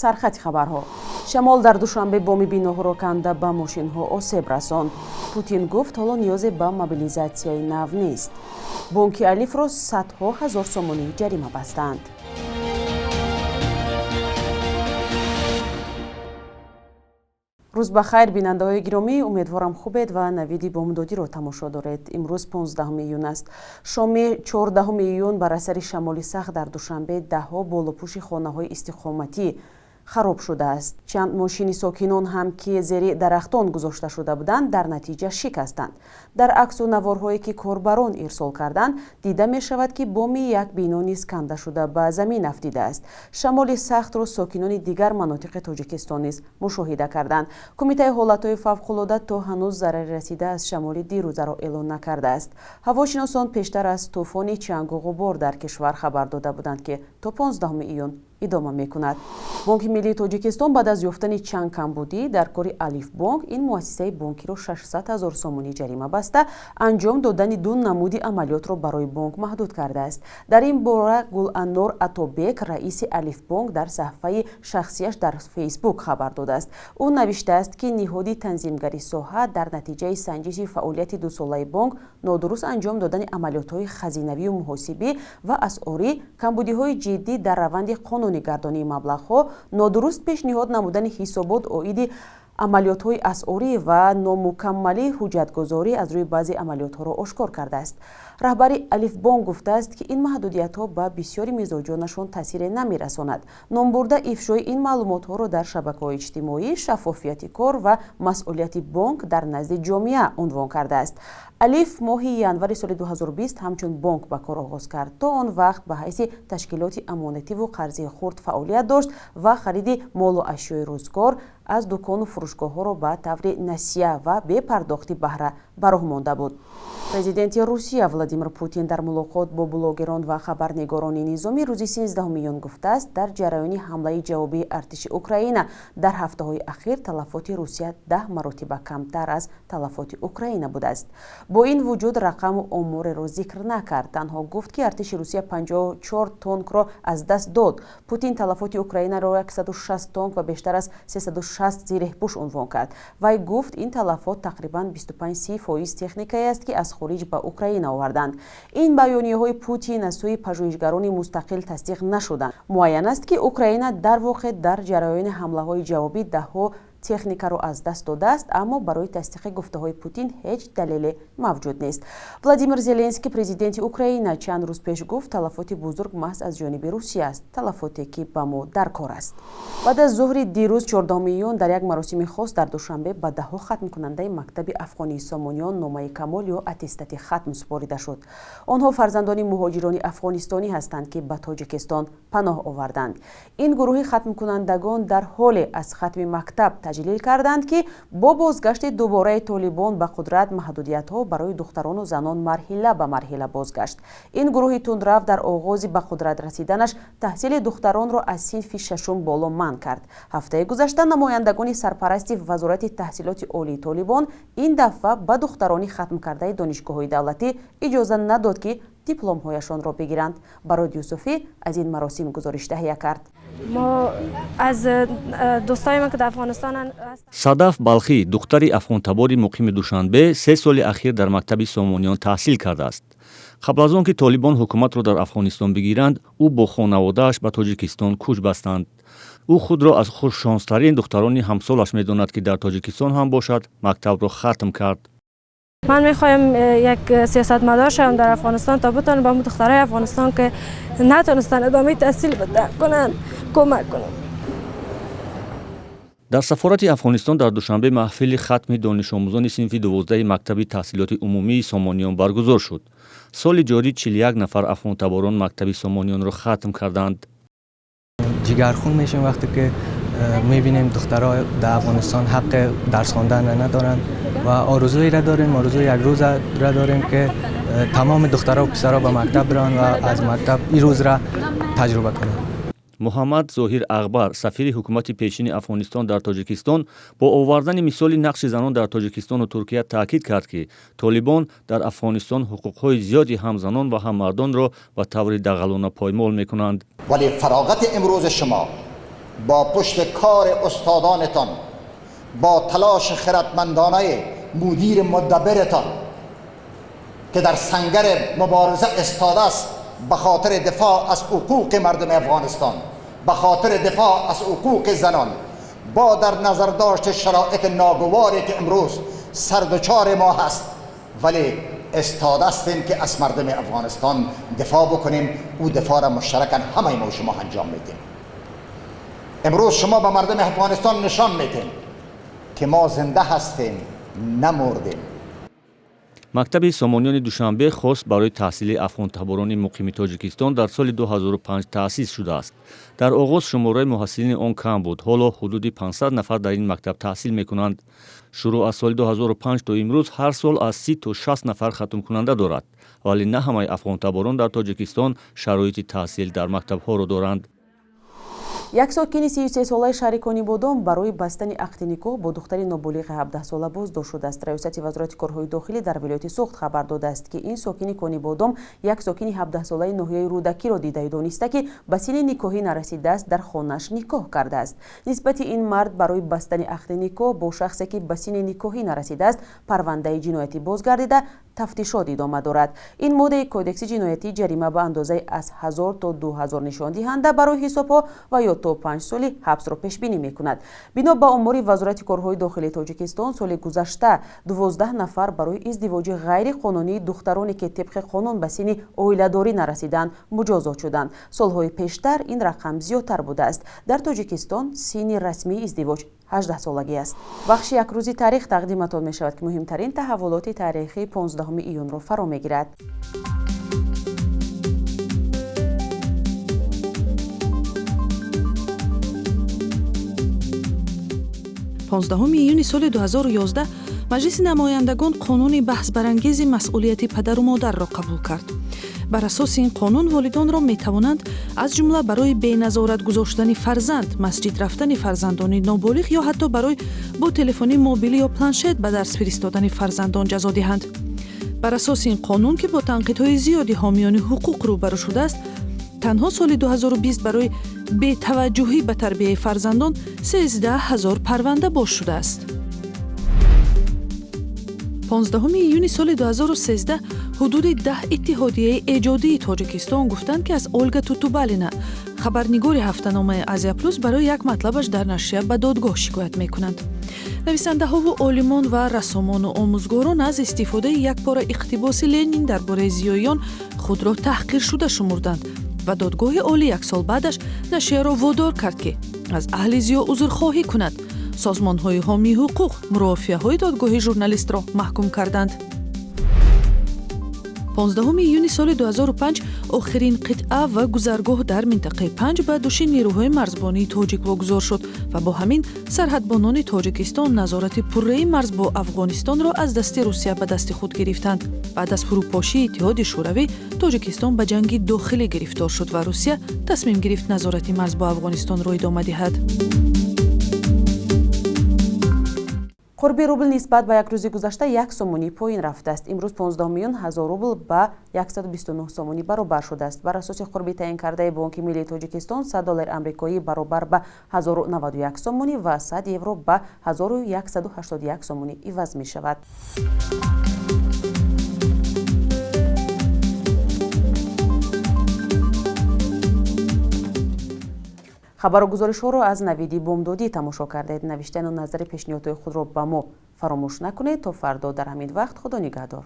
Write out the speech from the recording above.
Сархати хабарҳо. Шамол дар Душанбе боми биноҳоро канда, ба мошинҳо осеб расонд. Путин гуфт, ҳоло ниёзе ба мобилизатсияи нав нест. Бонки Алифро садҳо ҳазор сомонӣ ҷарима бастанд. Рӯз ба хайр, бинандаҳои гиромӣ. Умедворам, хубед ва Навиди бомдодиро тамошо доред. Имрӯз 15 июн аст. Шоми 14 июн бар асари шамоли сахт дар Душанбе даҳҳо болопӯши хонаҳои истиқоматӣ хароб шудааст. Чанд мошини сокинон ҳам, ки зери дарахтон гузошта шуда буданд, дар натиҷа шикастанд. Дар аксу наворҳое, ки корбарон ирсол карданд, дида мешавад, ки боми як бино низ канда шуда, ба замин афтидааст. Шамоли сахтро сокинони дигар манотиқи Тоҷикистон низ мушоҳида карданд. Кумитаи ҳолатҳои фавқулода то ҳанӯз зарари расида аз шамоли дирӯзаро эълон накардааст. Ҳавошиносон пештар аз тӯфони чангу ғубор дар кишвар хабар дода буданд, ки то 15 июн идома мекунад. Бонки миллии Тоҷикистон баъд аз ёфтани чанд камбудӣ дар кори Алифбонк ин муассисаи бонкиро 600 ҳазор сомонӣ ҷарима баста, анҷом додани ду намуди амалиётро барои бонк маҳдуд кардааст. Дар ин бора Гуланнор Атобек, раиси Алифбонк, дар саҳифаи шахсияш дар Фейсбук хабар додааст. Ӯ навиштааст, ки ниҳоди танзимгари соҳа дар натиҷаи санҷиши фаъолияти дусолаи бонк нодуруст анҷом додани амалиётҳои хазинавию муҳосибӣ ва асъорӣ, камбудиҳои ҷиддӣ дар раванди қонунигардонии маблағҳо, нодуруст пешниҳод намудани ҳисобот оиди амалиётҳои асъорӣ ва номукаммалии ҳуҷҷатгузорӣ аз рӯи баъзе амалиётҳоро ошкор кардааст. Раҳбари Алифбонк гуфтааст, ки ин маҳдудиятҳо ба бисёри мизоҷонашон таъсире намерасонад. Номбурда ифшои ин маълумотҳоро дар шабакаҳои иҷтимоӣ шаффофияти кор ва масъулияти бонк дар назди ҷомеа унвон кардааст. Алиф моҳи январи соли 2020 ҳамчун бонк ба кор оғоз кард. То он вақт ба ҳайси ташкилоти амонативу қарзии хурд фаъолият дошт ва хариди молу ашёи рӯзгор аз дукону фурӯшгоҳҳоро ба таври насия ва бепардохти баҳра ба роҳ монда буд. Президенти Русия Владимир Путин дар мулоқот бо блогерон ва хабарнигорони низомӣ рӯзи 13 июн гуфтааст, дар ҷараёни ҳамлаи ҷавобии артиши Украина дар ҳафтаҳои ахир талафоти Русия 10 маротиба камтар аз талафоти Украина будааст. Бо ин вуҷуд рақаму омореро зикр накард, танҳо гуфт, ки артиши Русия 54 тонкро аз даст дод. Путин талафоти Украинаро 160 тонк ва бештар аз 360 зиреҳпӯш унвон кард. Вай гуфт, ин талафот тақрибан 25-30% техникае аст, ки аз хориҷ ба Украина оварданд. Ин баёнияҳои Путин аз сӯи пажӯҳишгарони мустақил тасдиқ нашуданд. Муайян аст, ки Украина дар воқеъ дар ҷараёни ҳамлаҳои ҷавобӣ даҳҳо техникаро аз даст додааст, аммо барои тасдиқи гуфтаҳои Путин ҳеҷ далеле мавҷуд нест. Владимир Зеленский, президенти Украина, чанд рӯз пеш гуфт, талафоти бузург маҳз аз ҷониби Русия аст, талафоте, ки ба мо дар кор аст. Баъд аз зуҳри дирӯз, 14 июн, дар як маросими хос дар Душанбе ба даҳҳо хатмкунандаи мактаби афғонии Сомониён номаи камол ё аттестати хатм супорида шуд. Онҳо фарзандони муҳоҷирони афғонистонӣ ҳастанд, ки ба Тоҷикистон паноҳ оварданд. Ин гурӯҳи хатмкунандагон дар ҳоле аз хатми мактаб таҷлил карданд, ки бо бозгашти дубораи Толибон ба қудрат маҳдудиятҳо барои духтарону занон марҳила ба марҳила бозгашт. Ин гурӯҳи тундрав дар оғози ба қудрат расиданаш таҳсили духтаронро аз синфи шашум боло манъ кард. Ҳафтаи гузашта намояндагони сарпарасти Вазорати таҳсилоти олии Толибон ин дафъа ба духтарони хатмкардаи донишгоҳҳои давлатӣ иҷоза надод, ки дипломҳояшонро бигиранд. Барод Юсуфӣ аз ин маросим гузориш таҳия кард. Мо аз дӯстои ки дар Афғонистон. Садаф Балхӣ, духтари афғонтабори муқими Душанбе, 3 соли ахир дар мактаби Сомониён таҳсил кардааст. Қабл аз он ки Толибон ҳукуматро дар Афғонистон бигиранд, ӯ бо хонаводааш ба Тоҷикистон кӯч бастанд. Ӯ худро аз хушшонстарин духтарони ҳамсолаш медонад, ки дар Тоҷикистон ҳам бошад, мактабро хатм кард. Ман мехоҳам як сиёсатмадор шавам дар Афғонистон, то битавонам ба духтарای Афғонистон, ки натонистанд идомаи таҳсил кунанд, кӯмак кунам. Дар сафорати Афғонистон дар Душанбе маҳфили хатми донишомӯзони синфи 12-и мактаби таҳсилоти умумии Сомониён баргузор шуд. Соли ҷорӣ 41 нафар афғонтаборон мактаби Сомониёнро хатм карданд. Ҷигархун мешем, вақте ки мебинем духтарҳо дар Афғонистон ҳаққи дарс хондан надоранд ва орзуеро дорем, орзуи як рӯзро дорем, ки тамоми духтарҳо ва писарҳо ба мактаб бираванд ва аз мактаб ин рӯзро таҷруба кунанд. Муҳаммад Зоҳир Ағбар, сафири ҳукумати пешини Афғонистон дар Тоҷикистон, бо овардани мисоли нақши занон дар Тоҷикистону Туркия таъкид кард, ки Толибон дар Афғонистон ҳуқуқҳои зиёди ҳам занон ва ҳам мардонро ба таври дағалона поймол мекунанд. Вале фароғати имрӯзи шумо با پشت کار استادانتان، با تلاش خردمندانه مدیر مدبرتان که در سنگر مبارزه استاده است به خاطر دفاع از حقوق مردم افغانستان، به خاطر دفاع از حقوق زنان، با در نظر داشت شرایط ناگواری که امروز سردچار ما هست، ولی استاده هستیم که از مردم افغانستان دفاع بکنیم. او دفاع را مشترکاً همه ما و شما انجام میدیم. امروز شما به مردم افغانستان نشان میدیم که ما زنده هستیم، نمردیم. Мактаби Сомониёни Душанбе хос барои таҳсили афғонтаборони муқими Тоҷикистон дар соли 2005 таъсис шудааст. Дар оғоз шумораи муҳассилини он кам буд. Ҳоло ҳудуди 500 нафар дар ин мактаб таҳсил мекунанд. Шурӯъ аз соли 2005 то имрӯз ҳар сол аз 30 то 60 нафар хатмкунанда дорад. Вале на ҳамаи афғонтаборон дар Тоҷикистон шароити таҳсил дар мактабҳоро доранд. Як сокини 33-солаи шаҳри Конибодом барои бастани ақди никоҳ бо духтари ноболиғи 17-сола боздошт шудааст. Раёсати Вазорати корҳои дохилӣ дар вилояти Суғд хабар додааст, ки ин сокини Конибодом як сокини 17-солаи ноҳияи Рӯдакиро дидаю дониста, ки ба синни никоҳӣ нарасидааст, дар хонааш никоҳ кардааст. Нисбати ин мард барои бастани ақди никоҳ бо шахсе, ки ба синни никоҳӣ нарасидааст, парвандаи ҷиноятӣ бозгардида, тафтишот идома дорад. Ин моддаи Кодекси ҷиноятӣ ҷарима ба андозаи аз 1000 то 2000 нишондиҳанда барои ҳисобҳо ва ё то 5 соли ҳабсро пешбинӣ мекунад. Бино ба омори Вазорати корҳои дохилии Тоҷикистон, соли гузашта 12 нафар барои издивоҷи ғайриқонунии духтароне, ки тибқи қонун ба синни оиладорӣ нарасиданд, муҷозот шуданд. Солҳои пештар ин рақам зиёдтар будааст. Дар Тоҷикистон синни расмии издивоҷ 18-солагӣ аст. Бахши якрӯзи таърих тақдиматон мешавад, ки муҳимтарин таҳаввулоти таърихии 15 июнро фаро мегирад. Понздаҳуми июни соли 2011 Маҷлиси намояндагон қонуни баҳсбарангези масъулияти падару модарро қабул кард. Бар асоси ин қонун волидонро метавонанд аз ҷумла барои беназорат гузоштани фарзанд, масҷид рафтани фарзандони ноболиғ ё ҳатто барои бо телефони мобилӣ ё планшет ба дарс фиристодани фарзандон ҷазо диҳанд. Бар асоси ин қонун, ки бо танқидҳои зиёди ҳомиёни ҳуқуқ рӯбарӯ шудааст, танҳо соли 2020 барои бетаваҷҷӯҳӣ ба тарбияи фарзандон 13 000 парванда боз шудааст. 15 июни соли 2013 ҳудуди 10 иттиҳодияи эҷодии Тоҷикистон гуфтанд, ки аз Ольга Тутубалина, хабарнигори ҳафтаномаи Азия Плюс, барои як матлабаш дар нашрия ба додгоҳ шикоят мекунанд. Нависандаҳову олимон ва рассомону омӯзгорон аз истифодаи як пора иқтибоси Ленин дар бораи зиёиён худро таҳқиршуда шумурданд ва додгоҳи олӣ як сол баъдаш нашрияро водор кард, ки аз аҳли зиё узрхоҳӣ кунад. Созмонҳои ҳомии ҳуқуқ мурофиаҳои додгоҳи журналистро маҳкум карданд. 15 июни соли 2005 охирин қитъа ва гузаргоҳ дар минтақаи Панҷ ба души нерӯҳои марзбонии тоҷик вогузор шуд ва бо ҳамин сарҳадбонони Тоҷикистон назорати пурраи марз бо Афғонистонро аз дасти Русия ба дасти худ гирифтанд. Баъд аз фурӯпошии Иттиҳоди Шӯравӣ Тоҷикистон ба ҷанги дохилӣ гирифтор шуд ва Русия тасмим гирифт назорати марз бо Афғонистонро идома диҳад. Қурби рубл нисбат ба як рӯзи гузашта 1 сомонӣ поин рафтааст. Имрӯз 15 июн 1000 рубл ба 129 сомонӣ баробар шудааст. Бар асоси қурби таъин кардаи Бонки миллии Тоҷикистон, 100 доллари амрикоӣ баробар ба 1091 сомонӣ ва 100 евро ба 1181 сомонӣ иваз мешавад. Хабару гузоришҳоро аз Навиди Бомдодӣ тамошо кардед. Навиштану назари пешниҳодҳои худро ба мо фаромӯш накунед. То фардо дар ҳамин вақт, Худо нигаҳдор.